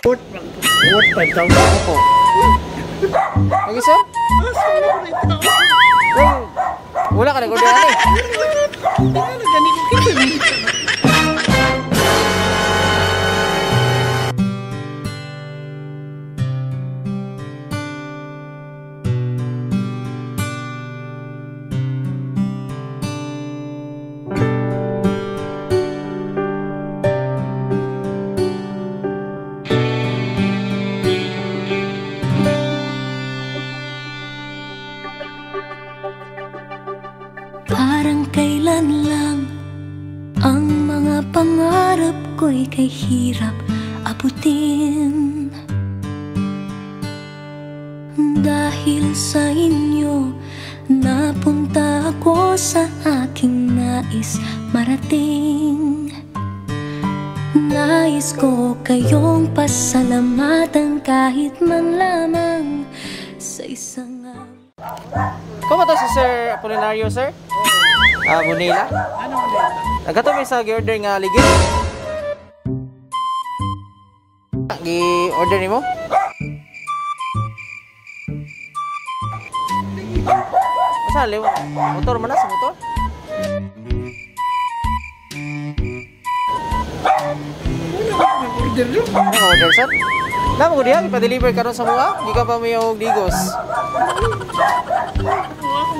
Worth 5,000. Opo. Lagi sir? Well, wala ka nag-order ani. Tingala gani ko kita ni. Parang kailan lang ang mga pangarap ko'y kay hirap abutin. Dahil sa inyo, napunta ako sa aking nais marating. Nais ko kayong pasalamatan kahit man lamang sa isang araw. Kamo to si Sir Apolinario, sir? Ah, Bonilla? Ano ulit? Nagato mi sa gi-order nga ligid. Gi-order nimo? Asa liw? Motor man na sa motor? Wala ko order ro. Ano order sir? Namo ko diha ipa-deliver karon sa mua, gikan pa mi og Digos.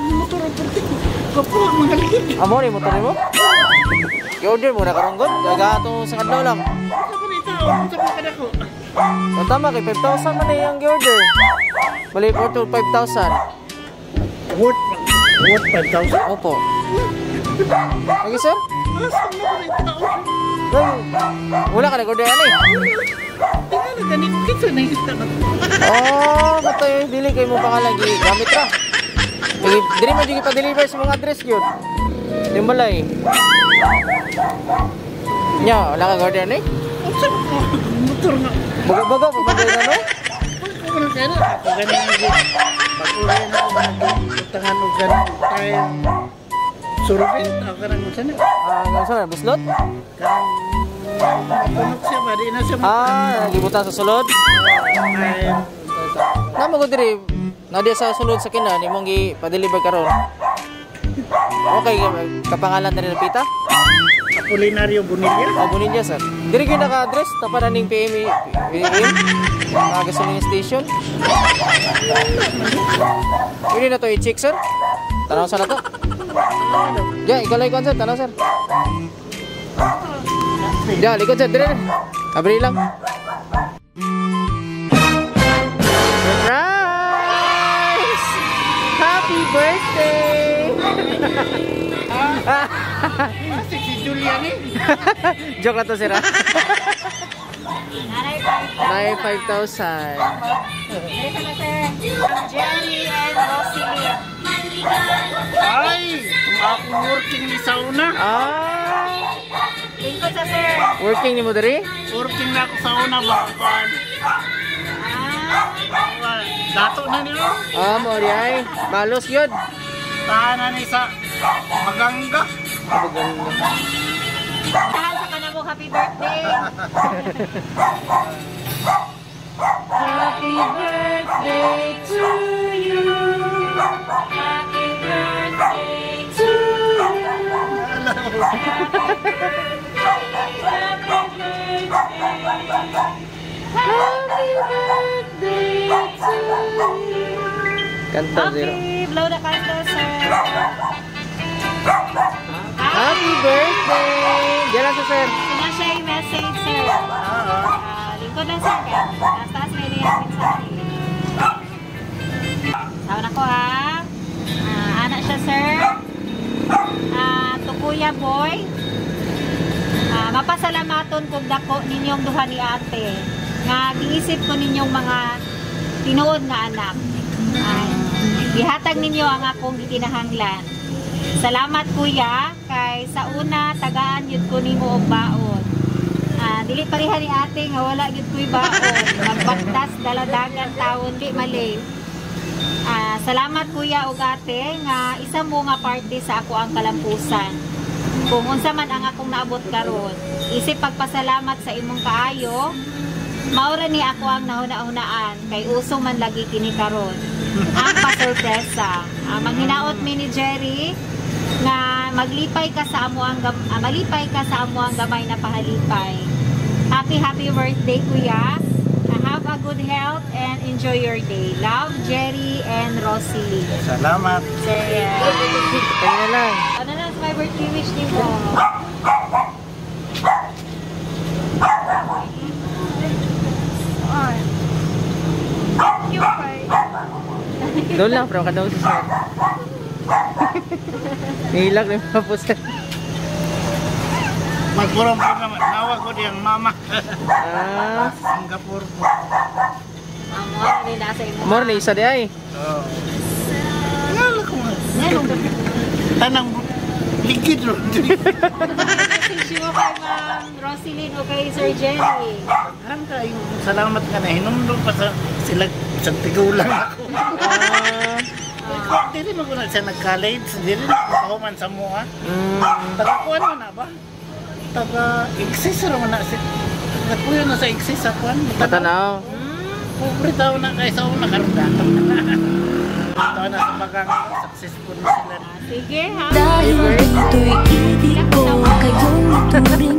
Motor ang portik. Kapo ang mga ligid. Amo ni motor nimo? Gi-order mo na karon god. Gagato sa kadlaw lang. Sa ko ni tao, sa ko kadako. So, tama kay 5,000 man na iyang gi-order. Bali 4 to 5,000. Worth 5,000. Opo. Lagi sir? Asa na ko ni tao. Well, wala ka nag-order ani. Tingala gani ko kita ni kita. Oh, matay dili kay mo pangalan gi gamit ra. Dili dili mo jud ipa-deliver sa mga address gyud. Di malay. Nya, wala ka order ni? Unsa ko motor nga. Bago-bago pa ba na no? Ko man kaya ako gani ni. Pag-uri na ako utangan og gani tayo. Surubin ako kanang unsa na. Ah, uh, sa buslot? Kanang mapunok siya ba di na siya. Ah, gibutan sa sulod. Ay, Namo ko diri na sa sulod sa kina nimong gi pa-deliver karon. Okay, kapangalan na rin pita? Apolinario Bonilla. Oh, Bonilla sir. Diri gyud naka-address tapan aning PME PM mga gasoline station. Pwede na to i-check sir. Tanaw sa na to. Ya, ikalay ko sir, tanaw sir. Ya, likod sir, dire. Abri lang. Surprise! Happy birthday! Si Julian eh. Joke na to sir ah. Nay 5,000. Jerry and Rosalie. Ay, akong working ni sauna. Ah, Lingkod sa sir. working ni mo diri? Working na ako sauna ba? Kuan. Ah, Dato na nilo. Ah, mo ri ay. Balos yun. Tahanan ni sa Maganga. tahan sa kanamo happy birthday. Happy birthday to you. Happy birthday to you. Happy birthday. Happy birthday to you. Kanta zero. Okay, blow the candle, sir. Happy birthday! Diyan lang sa sir. Ito siya yung message, sir. Lingkod lang, sir. Taas may niyang mensahe. Tawon ako, ha? Anak siya, sir. To Kuya Boy. Mapasalamaton kog dako ninyong duha ni ate. Nga giisip ko ninyong mga tinuod nga anak. Ay, gihatag ninyo ang akong gikinahanglan. Salamat kuya kay sa una tagaan gyud ko nimo og baon. Dili pareha ni ate nga wala gyud ko'y baon. Magbaktas daladagan tawon di mali. Salamat kuya ug ate nga isa mo nga parte sa ako ang kalampusan. Kung unsa man ang akong naabot karon, isip pagpasalamat sa imong kaayo. Maura ni ako ang nahuna-hunaan kay uso man lagi kini karon. Ang pasurpresa. Manghinaot mi ni Jerry nga maglipay ka sa amo ang malipay ka sa amo ang gamay na pahalipay. Happy happy birthday, kuya. Have a good health and enjoy your day. Love, Jerry and Rosalie. Salamat. Sir, Kanya na lang. Ano na sa my birthday wish ni mo? Doon lang, pero kadaw si sir. Nihilak na yung po sir. Magkurang po naman. Nawag ko diyang mama. Ah, Singapore po. Amo ni nasa imo. more na isa di ay. Oo. Ngala ko nga. Ngala ko. Tanang ligid ro. Message mo kay Ma'am Rosaline o kay Sir Jerry. Daghan kayong salamat nga na hinumdum pa sa sila sa tigulang ako. Ah, Dili man ko na siya nag-college, dili na ako man sa mua. Taga kuan man na ba? Taga Exis ra man na si Nagpuyo na sa Exis sa kuan. Matanaw. Pobre tao na kay sa una karon datong na. Tao na sa bagang successful na sila. Sige ha. Dahil dito'y ibig ko kayong ituring.